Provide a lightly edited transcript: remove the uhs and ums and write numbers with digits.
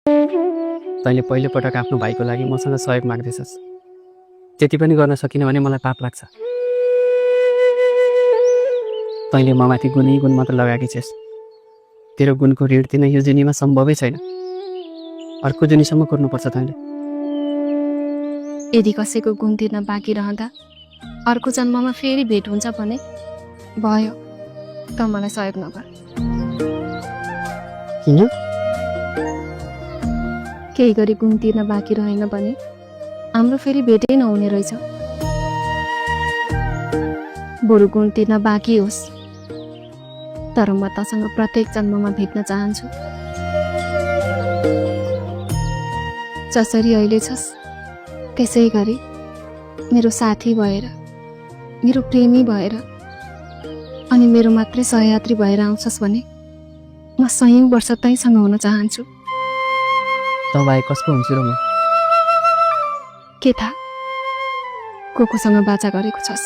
तैँले पहिलोपटक आफ्नो भाइको लागि मसँग सहयोग माग्दैछस्। त्यति पनि गर्न सकिन भने मलाई पाप लाग्छ। तैँले ममाथि गुनै गुण मात्र लगाएकी छेस्। तेरो गुणको ऋण दिन यो जुनीमा सम्भवै छैन। अर्को जुनीसम्म कुर्नुपर्छ तैँले। यदि कसैको गुण तिर्न बाँकी रहँदा अर्को जन्ममा फेरि भेट हुन्छ भने भयो, त मलाई सहयोग नगर। किन? केही गरी गुण तिर्न बाँकी रहेन भने हाम्रो फेरि भेटै नहुने रहेछ। बरु गुण तिर्न बाँकी होस्, तर म तसँग प्रत्येक जन्ममा भेट्न चाहन्छु। जसरी अहिले छस् त्यसै गरी मेरो साथी भएर, मेरो प्रेमी भएर अनि मेरो मात्रै सहयात्री भएर आउँछस् भने म 100 वर्ष तैसँग हुन चाहन्छु। तँ बाहेक कसको हुन्छु र म? के थाहा, कोसँग बाचा गरेको छस्।